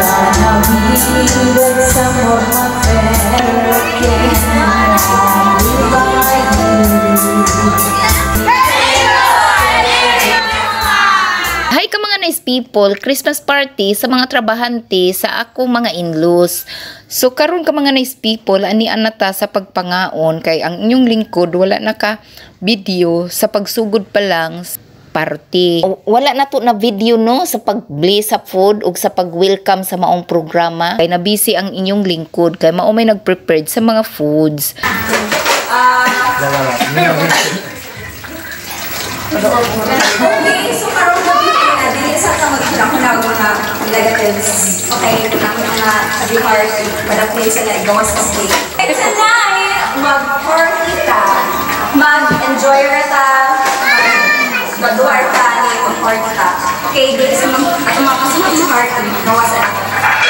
Sa Navidad, some of my fellow can by you. Hi ka mga nice people, Christmas party sa mga trabahante sa akong mga in-laws. So karon ka mga nice people, ani anata sa pagpangaon kay ang inyong lingkod wala na ka video sa pagsugod pa lang party. Wala na to na video no sa pag-bless sa food ug sa pag-welcome sa maong programa. Kay na busy ang inyong lingkod kay mao may nag-prepared sa mga foods. Okay, so karon gabi na dili sa ka magkunang mga negatives. Okay, ang mga kabihar, madapil sa gawas sa state. And tonight, mag-party ta, mag-enjoy ra ta, mag-duar ta, ni mag-party ta. Okay, dili sa mga atong mga kasunod sa heart, gawas sa.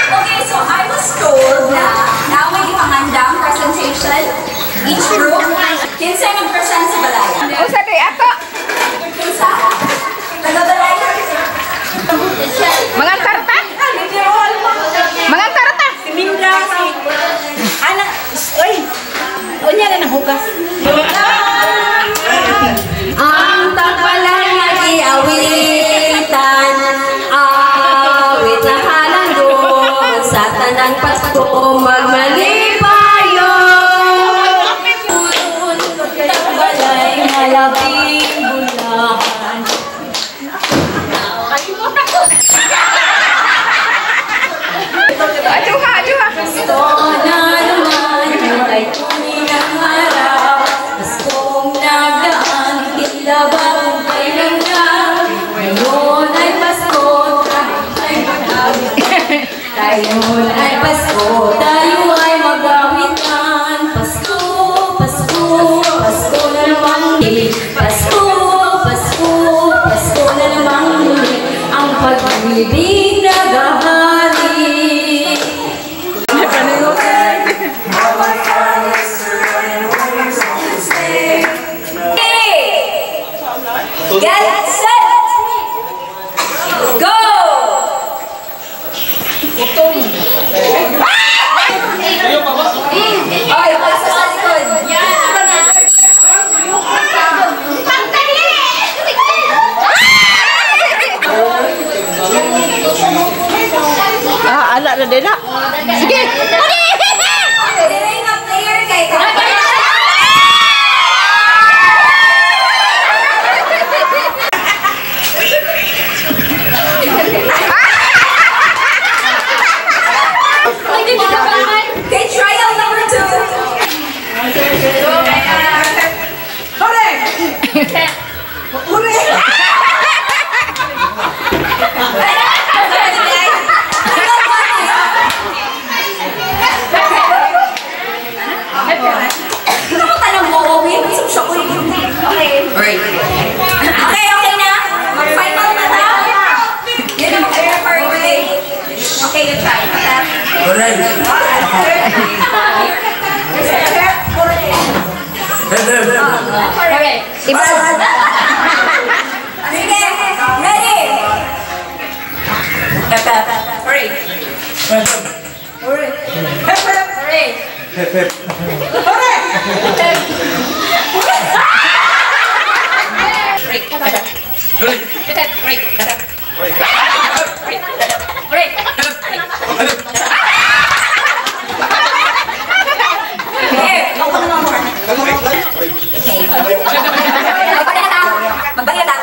Okay, so I was told na naa may gipangandang presentation each group. Kinsay mag-present sa balay? Usa day ato. Kinsa? Taga-balay? Mga tarta. Mga tarta. Si Minda, si Ana, oy. Unya na nang hugas. Ang tagbalay nagiawitan, awit na halandong sa tanang Pasko magmalipayon. Tagbalay nga labing bulahan. Ajuha, ajuha. Pasko na naman ay harap, Paskong nagdaan, tila bagong kailan lang. Ngayon ay Pasko, tayo ay mag-awitan. Ngayon ay Pasko, tayo ay mag-awitan. Pasko, Pasko, Pasko na naman muli. Pasko, Pasko, Pasko na naman muli. Ang pag-ibig nagahari. Get set! Go! Ay, pasa sa likod. Ah, ala na din na. Sige. Dire nga player kay ka. Okay, trial number 2. Hore. Hore. Okay. Okay, okay na? Mag-final na ta? Yun ang mag-refer. Okay, you try. Okay. Sige, ready? Hurry. Hurry. Hurry. Hore. Here, ako na more. Okay. Magbalik na. Magbalik na.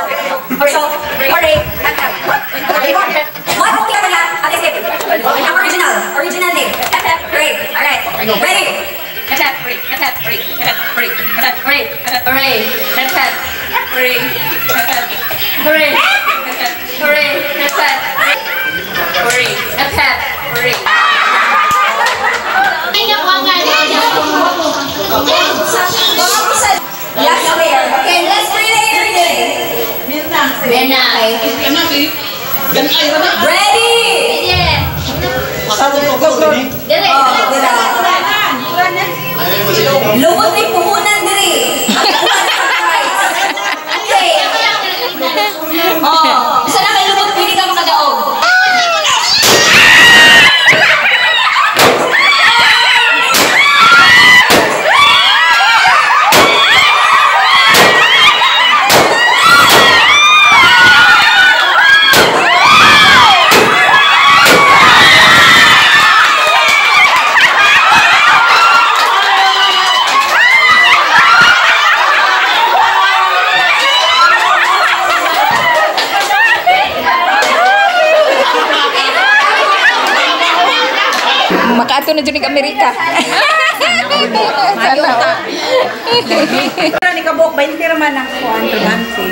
So, hurry. What? Okay na. Okay, sige. Ang original. Original name. Hurry. Alright. Ready? Hurry, hurry, hurry, hurry, hurry, hurry, hurry, hurry, hurry, hurry. Last layer. Okay, last three layer. Bena. Ready? Dire. Oh, dira. Lubot ni puhunan diri. Okay. Oh, isa na kay lubot pwede ka makadaog. Makaato na dyan ng Amerika. Sana. Pero ni kabuk 20 raman ang kuan trabante.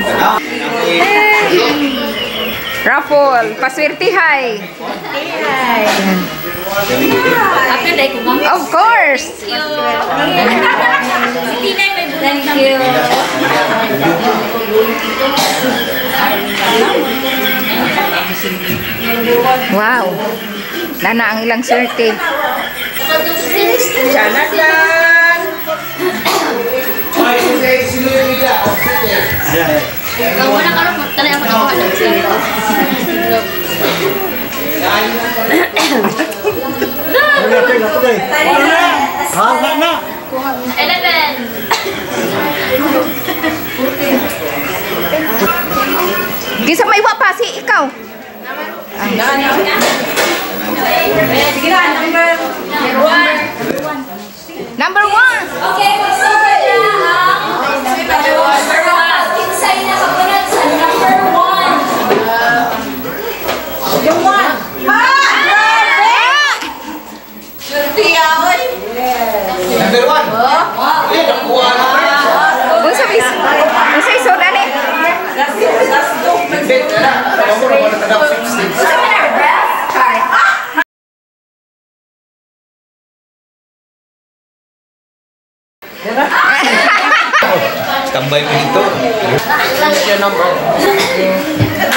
Raffle, paswertihay. Of course. Thank you. Wow. Nana ang ilang swerte. Jonathan. Kinsa may wa pa si ikaw. Sige na, number 1. Number 1. Okay, magsugod na ang number 1. Kinsay nakabunot sa number 1. Yung 1. Ha! Grabe! Swerte oy. Number 1. Eh, nakuha na. Unsa may unsa isod ani? Last dog. Bet na. Ako na wala tagap 16. Unsa man ang breath? Char. Tambay mo dito.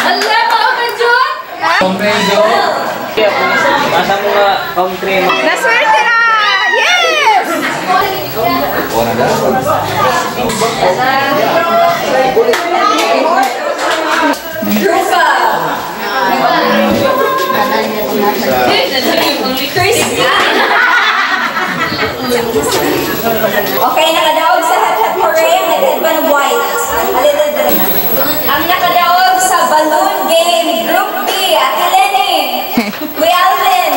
Ala, mga ka-John! Naswerte na. Yes! Wala na. Rufa. Christy. Okay, nakadaog sa Hat Hat Hooray, ang nag-headband ng white. A little bit. Ang nakadaog sa Balloon Game, Group B, Ate Lenny, Kuya Alvin,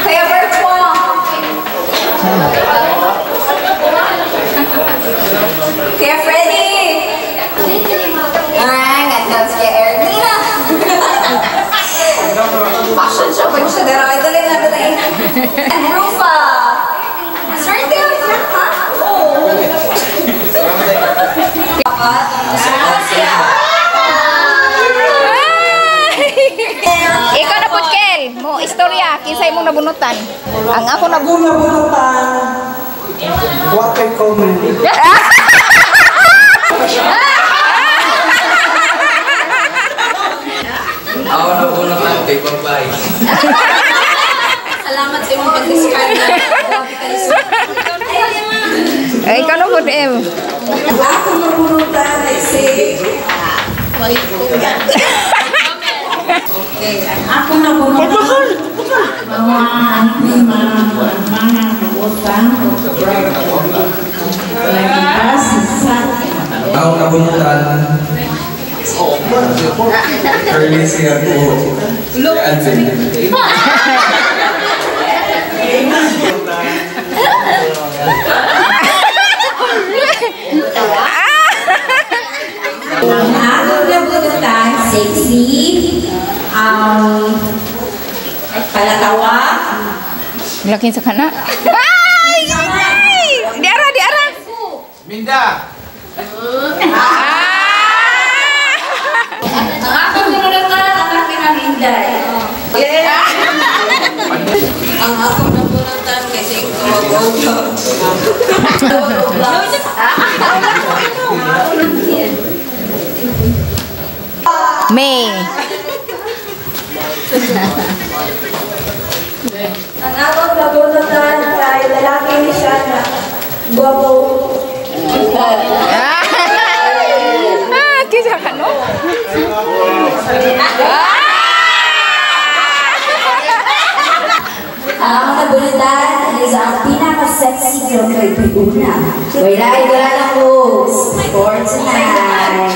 Kuya Bertrand, Kuya Freddy, ang at si Kuya Erlina. Fashion show pa siya dara. Dali na, dali. And Rufa. Swerte yun, ha? Oo. Siya. Ikaw na pud Kel, mo istorya kinsay mong nabunutan. Ang ako Nabunutan. What I comment. Ako nabunutan kay Babay. Salamat sa imong pag-describe na. Ay, ikaw na pud em. Ako nabunutan ay si... Okay, ang ako nabunutan. Mga mga utang. Ako nabunutan. Early siya po. Alvin. Ang akong nabunutan, sexy, palatawa, Lakin sa kana. Ay! Ay! Di ara, di ara. Minda! Ah! Ang akong nabunutan, ang aking ang Inday. Ang akong nabunutan kasi May. Ang akong nabunutan kay lalaki ni siya na gwapo. Ah, kinsa ka no? Ang akong nabunutan is ang pinaka-sexy girl kay Piuna. Wala, wala lang host for tonight.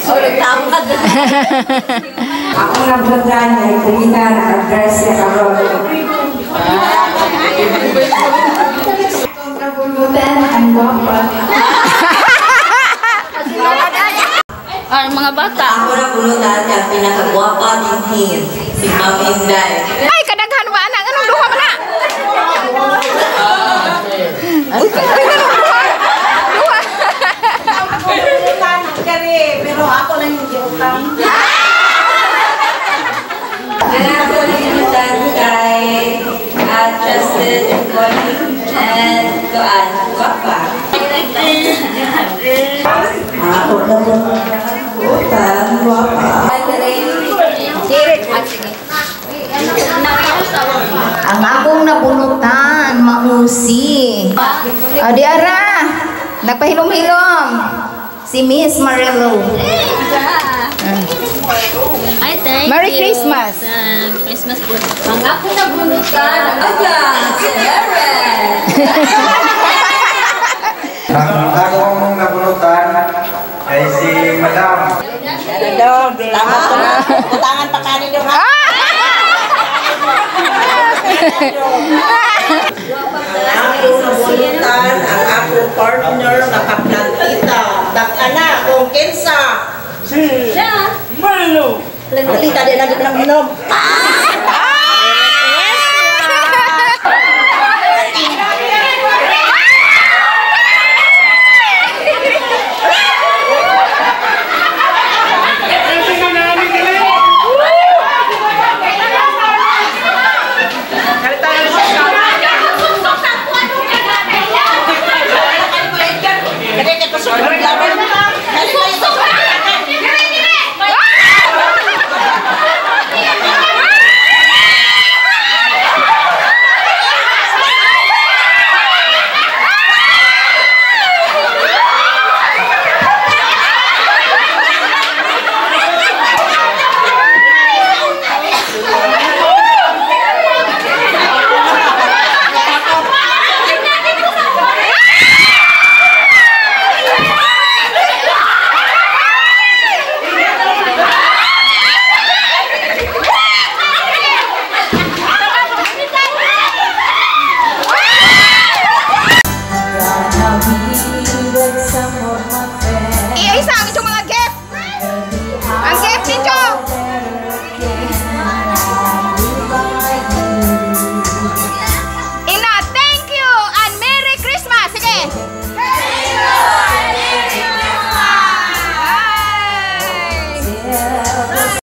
Oh, nagtangkad. Ako nabunutan ay kumita naka-dress siya karon. Nabunutan ang gwapa. Ang mga bata. Ako nabunutan ang pinakagwapa din si Ma'am Inday. Ay, kadaghan ba anak? atoan, gwapa. Ako nabunutan, gwapa. Ang akong nabunutan, mausi. O, di ara. Nagpahilom-hilom. Si Miss Marelo. Ay, thank Merry you. Christmas. Christmas po. Ang ako nabunutan. Aga, si Eren. Ang akong nabunutan ay si Madam. Utangan pa kanin yung Ako nabunutan ang akong partner nga kaplantita. Dag-ana kung kinsa. Plantita din ang ng inom.